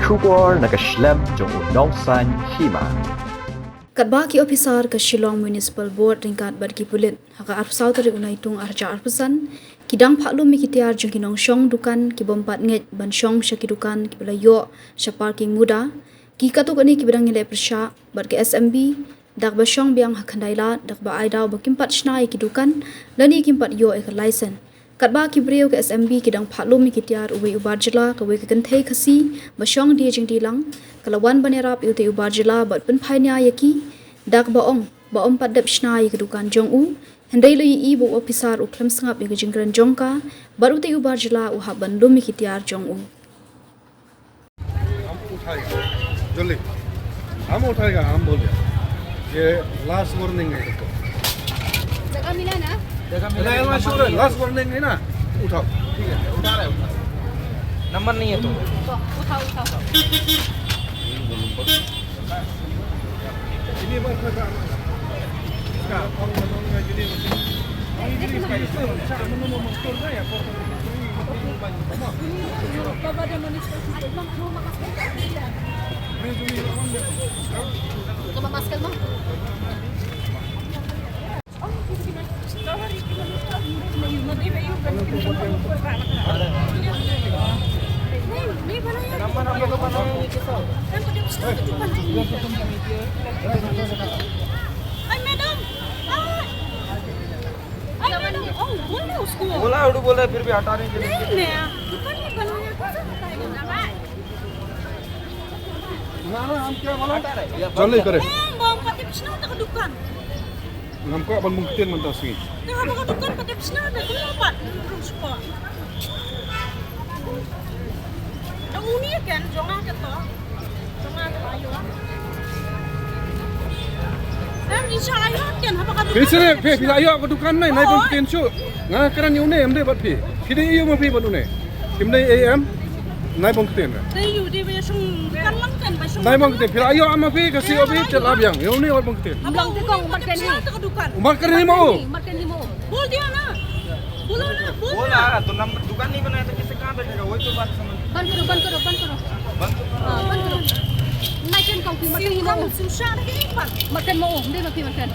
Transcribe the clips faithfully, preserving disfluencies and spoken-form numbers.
Khubor na ka shlem jong u nongsan hima. Katba ki ophisar ka Shillong Municipal Board ryngkat bad ki pulit ha ka arphew saw tarik u Naitung arhajar arphew san ki dang phah lum ïa ki tiar jong ki nongshong dukan ki bym pat ngeit ban shong sha ki dukan kiba la ïoh sha parking muda, ki katto katne kiba dang ïaleh pyrshah bad ka S M B da kaba shong biang ha Khyndai Lad da kaba ai daw ba kim pat shna ïa ki dukan lane kim pat ïoh ïa ka license. Katba ki briew ka S M B ki dang phah lum ïa ki tiar uwei u bar jylla kawei ka kynthei Khasi ba shong die jingdie lang ka la wan ban ïarap ïa utei u bar jylla bad pynphai nia ïa ki da kaba ong ba um pat dep shna ïa ka dukan jong u. Hynrei la ïohi ba u ophisar u khlem sngap ïa ka jingkren jong ka bad utei u bar jylla u hap ban lum ïa ki tiar jong u. हम उठाएगा, जल्दी। हम उठाएगा, हम बोल दिया। ये लास्ट वार्निंग है, देखो। जगह मिला ना? जगह मिला, लास्ट वार्निंग है ना, उठाओ। ठीक है, उठा रहे, उठा रहे। नंबर नहीं है तो। उठाओ, उठाओ। अरे मैडम, अरे मैडम, ओ, बोल ना उसको। बोला, उर्दू बोल रहा है, फिर भी हटा रही है। नहीं, मैं दुकान नहीं बनाया, कैसे हटाएगा? ना, ना, हम क्या बोला? जल्दी करे। ए, बम पति पिछना तक दुकान। Ngam kwah ban bungktin mynta sngi. Nga ba ka dukan pat dep sna da kunu pat. Terus pa. Da uni kan jong nga kata. Jong nga kata ayo. Dan insha Allah kan haba ka dukan. Phi sini, phi, phi la ïoh ka dukan nai, nai bungktin shu. Nga kren ïa une, em dei bad phi. Phi dei ïa ma phi bad une. Phim dei A M, nai bong ktien. Dei ïa u dei ba ïa shong dukan lang kan, ba shong dukan lang. Nai bong ktien, phi la ïoh ma phi ka C O B, te la biang. Ïa une wat bong ktien. Abang te kong, mat kan hi. Mat kan hi mo. Mat kan hi mo. Bol diya na. Bolo na, bol na. Bola, to nam dukan nahi banaya, to kisse kaam pe thega, wahi to baat samajh. Band karo, band karo, band karo. Band karo. Ha, band karo. Nai kan kong phi mat kan hi mo. Sim shah na ke ek baar. Mat kan mo, dei ma phi mat kan.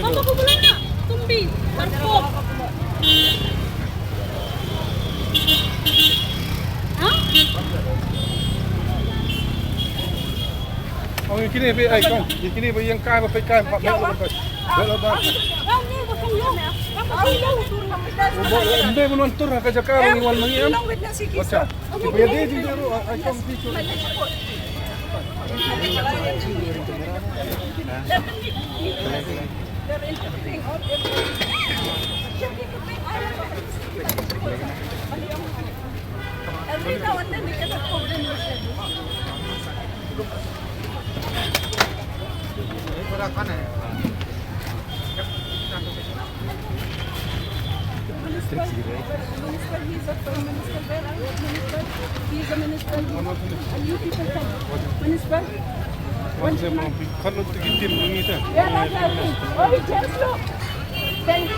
Mama ko bula na, tum bhi, mat ko. Ong ïa kine ba, ai kong, ïa kine ba ïeng kai ba peit kai, pat ba ba. Ba ba. Ym dei ban wan tur ha ka jaka ba ngi wan ma ngi em. Acha. Ki ba ïa dei jingdei ruh, ai kong, phi shu. Every now and then they get a problem with them. Minister, minister, he is a minister. Where are you, minister? He is a minister. And you people come. Minister. Where are you? Oh, he just look. Thank you.